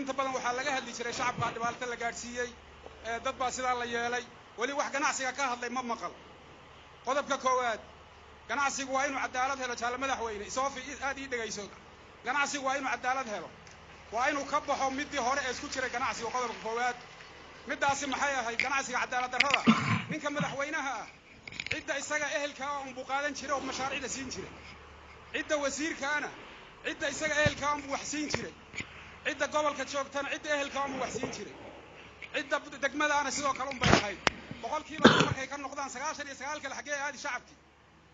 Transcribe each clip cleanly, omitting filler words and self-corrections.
Inta badan waxaa laga hadli jiray shacabkaa dhibaato la gaadhsiiyey, dad baa sidaa la yeelay. Weli wax ganacsiga ka hadlay ma maqal. Qodobka koowaad, ganacsigu waa inuu cadaalad helo. Jaalle madaxweyne, isoofi, aad ii dhegayso. Ganacsigu waa inuu cadaalad helo, waa inuu ka baxo middii hore ee isku jiray ganacsiga. Qodobka koowaad middaasi maxay ahayd? Ganacsiga cadaalad darrada, ninka madaxweynaha ah cidda isaga ehelkaa unbuu qaadan jiray oo mashaariicda siin jiray, cidda wasiirkaana cidda isaga ehelkaa unbuu wax siin jiray, cidda gobolka joogtana cidda ehelkaa unbuu wax siin jiray, cidda degmadaana sidoo kale unbay ahayd. Boqolkiiba markay ka noqdaan, 99 kale xaggee aadi shacabkii?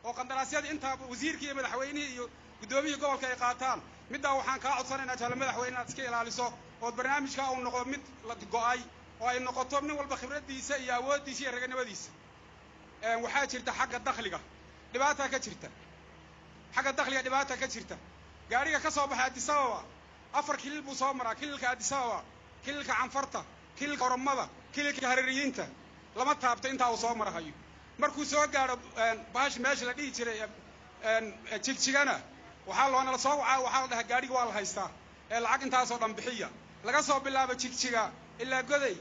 Oo qandaraasyadii intaa wasiirkii iyo madaxweynihii iyo guddoomiyihii gobolka ay qaataan. Middaa waxaan kaa codsanaynaa, jaalle madaxweyne, inaad iska ilaaliso ood barnaamijkaa uu noqdo mid la go'ay oo ay noqoto nin walba khibraddiisa iyo awooddiisa iyo raganimadiisa. Waxaa jirta xagga dakhliga dhibaataa ka jirta, xagga dakhliga dhibaata ka jirta. Gaadhiga ka soo baxay Addis Ababa 4 kilil buu soo maraa: kililka Addis Ababa, kililka Canfarta, kililka Oromada, kililka Harariyiinta. Lama taabto intaa uu soo marahayo. Markuu soo gaadho bahash meesha la dhihi jiray Jigjigana, waxaa loonala soo wacaa, waxaa la dhahaa gaadhiga waa la haystaa ee lacag intaasoo dhan bixiya. Laga soo bilaabo Jigjiga ilaa Goday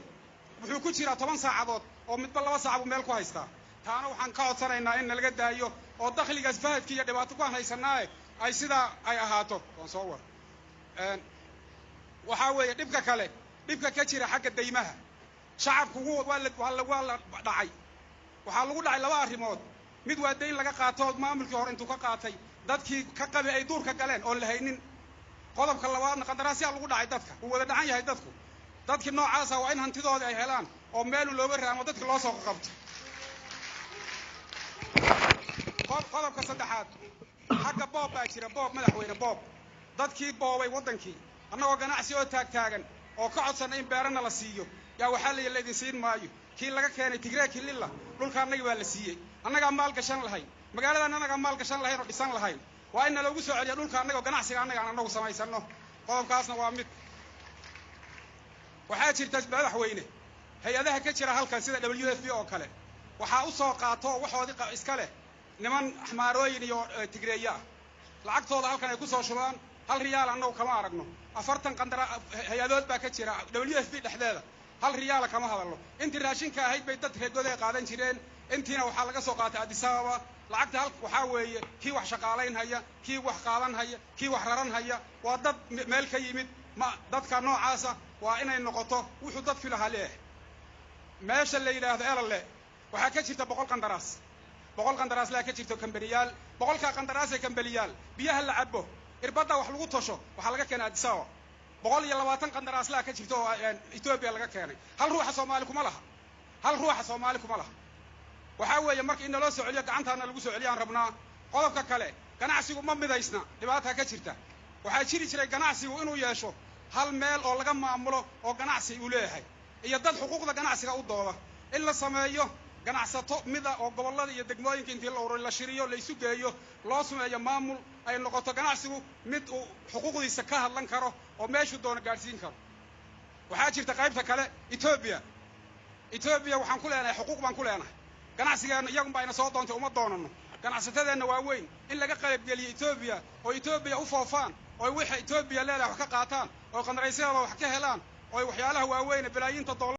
wuxuu ku jiraa 10 saacadood, oo midba 2 saac buu meel ku haystaa. Taana waxaan ka codsanaynaa in nalaga daayo oo dakhligaas fahadkii iyo dhibaato ku aan haysanaaye ay sidaa ay ahaato. Waan soo war. Waxaa weeye dhibka kale, dhibka ka jira xagga daymaha. Shacabku waa la dhacay. Waxaa lagu dhacay laba arrimood. Mid waa dayn laga qaato maamulkii hore intuu ka qaatay, dadkii ka qabi ay duurka galeen oon la haynin. Qodobka labaadna qandaraasyaa lagu dhacay. Dadka wuu wada dhacan yahay dadku. Dadkii noocaasa waa in hantidooda ay helaan oo meelu looga raamo dadka loo soo qabto. Qodobka saddexaad, xagga boob baa jira. Boob, madaxweyne, boob. Dadkii boobay waddankii, annagoo ganacsi oo taagtaagan oo ka codsanna in beerana la siiyo, yaa waxaa la laydin siin maayo. Kii laga keenay Tigree kililla dhulka annagii baa la siiyey. Annagaa maal gashan lahayn magaaladan, annagaa maal gashan lahayn oo dhisan lahayn. Waa in naloogu soo celiya dhulka annaga oo ganacsiga annaga aan annagu samaysano. Qodobkaasna waa mid. Waxaa jirta, madaxweyne, hay-adaha ka jira halkan sida WFP oo kale, waxaa u soo qaato oo waxoodii iska leh niman axmaarooyin iyo Tigreeye ah. Lacagtooda halkan ay ku soo shubaan, hal riyaal annagu kama aragno. 40 qandara hay-adood baa ka jira WFP dhexdeeda, hal riyaala kama hadalno. Intii raashinka ahayd bay dad reer Goday qaadan jireen, intiina waxaa laga soo qaatay Addis Ababa. Lacagta hal waxaa weeye kii wax shaqaalayn haya, kii wax qaadan haya, kii wax raran haya, waa dad meel ka yimid. Ma dadka noocaasa waa inay noqoto wuxuu dadki lahaa leeyahay. Meesha la yidhaahdo Elale waxaa ka jirta 100 qandaraas, 100 qandaraas laa ka jirto kambaniyaal. 100-kaa qandaraas ee kambaniyaal, biyaha la cabo, irbadda wax lagu tosho, waxaa laga keenay Addis Ababa. 120 qandaraas laa ka jirto oo Etoobiya laga keenay. Hal ruuxa Soomaali kuma laha, hal ruuxa Soomaali kuma laha. Waxaa weeye marka in naloo soo celiyo, gacantaana lagu soo celiyaan rabnaa. Qodobka kale, ganacsigu ma midaysna, dhibaataa ka jirta. Waxaa jiri jiray ganacsigu inuu yeesho hal meel oo laga maamulo oo ganacsi uu leeyahay iyo dad xuquuqda ganacsiga u dooda. In la sameeyo ganacsato mida oo gobollada iyo degmooyinka intii la ururiyo, la shiriyo, la isu geeyo, loo sameeyo maamul, ay noqoto ganacsigu mid uu xuquuqdiisa ka hadlan karo oo meeshuu doono gaadhsiin karo. Waxaa jirta qaybta kale, Etoobiya. Etoobiya waxaan ku leenahay xuquuq baan ku leenahay. Ganacsigeenna iyagun baa ina soo doontay, uma doonano. Ganacsatadeenna waa weyn in laga qaybgeliyo Etoobiya oo Etoobiya u foofaan oo waxa Etoobiya leedahay wax ka qaataan oo qandaraysyadooda wax ka helaan oo waxyaalaha waaweyne balaayiinta dollar.